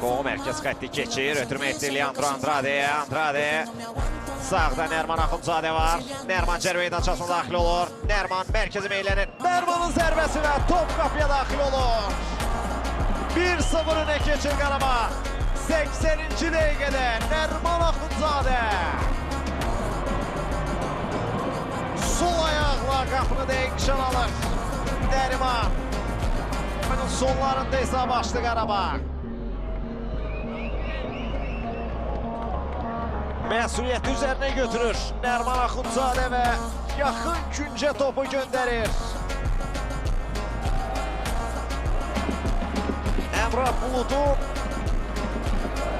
Zico merkez xətti keçir. Ötürmə etdi Leandro Andrade'ye. Andrade sağda Nərman Axundzadə var. Nərman cərmə meydançasına daxil olur. Nərman mərkəzi meylənir. Nərmanın zərbəsi və top qapıya daxil olur. 1-0 önə keçir Qarabağ. 80-ci dəqiqədə Nərman Axundzadə sol ayaqla qapını dəqiq nişan alır. Nəriman. Oyunun sonlarında hesab açdı Qarabağ. Məsuliyyəti üzərinə götürür Nərman Axundzadə və yaxın küncə topu göndərir. Əmrah Buludun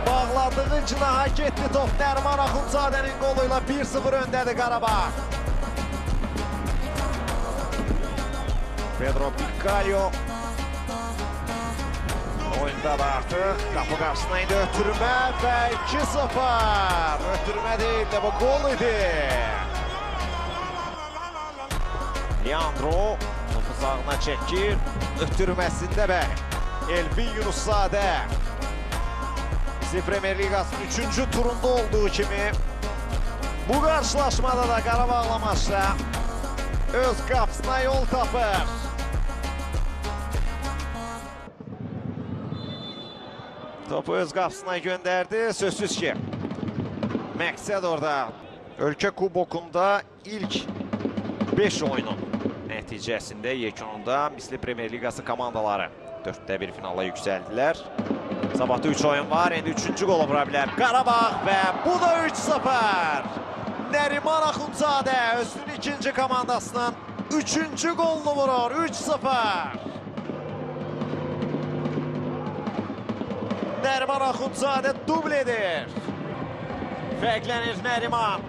bağladığı cinaha getdi top. Nərman Axundzadənin qolu ilə 1-0 öndədir Qarabağ. Pedro Bicalho oyunda da artıq qapı qarşısına indi ötürmə və 2-0. Ötürmə deyil də bu qol idi. Leandro topu sağına çəkir. Ötürməsində bəli. Elvin Yunuszadə. Bizi Premier Ligasının 3. turunda olduğu kimi bu qarşılaşmada da Qarabağla maçda öz qapısına yol tapır. Topu öz qapısına gönderdi. Sözsüz ki məqsəd orada Ölkə Kubokunda ilk 5 oyunun nəticəsində yekununda Misli Premier Liqası komandaları 4-1 finala yüksəldilər. Sabahda 3 oyun var. İndi 3-cü qolu vura bilər Qarabağ və bu da 3-0. Nəriman Axundzadə özünün ikinci komandasının 3-cü qolunu vurur. 3-0. Nəriman Axundzadə dubl edir. Fərqlənir Nəriman.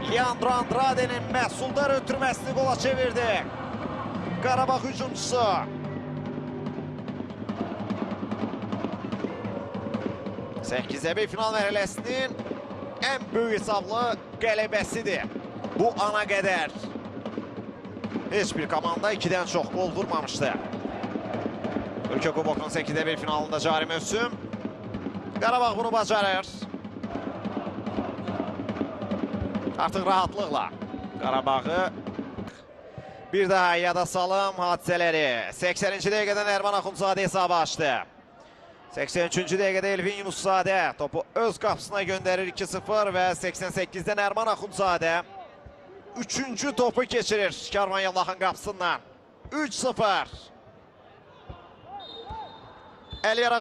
Leandro Andrade'nin məhsuldar ötürməsini qola çevirdi. Qarabağ hücumçusu. 8-1 final mərhələsinin ən böyük hesablı qələbəsidir. Bu ana qədər heç bir komanda 2-dən çox qol vurmamışdı. Ölkə Kubokunun 8-1 finalında cari mövsüm. Qarabağ bunu bacarır. Artıq rahatlıqla Qarabağı bir daha yada salım hadisələri. 80-ci dəqiqədə Nərman Axundzadə hesabı açdı. 83-cü dəqiqədə Elvin Yunuszadə topu öz qapısına göndərir 2-0 və 88-də Nərman Axundzadə 3-cü topu keçirir Karvan Yevlaxın qapısından. 3-0. Əliyar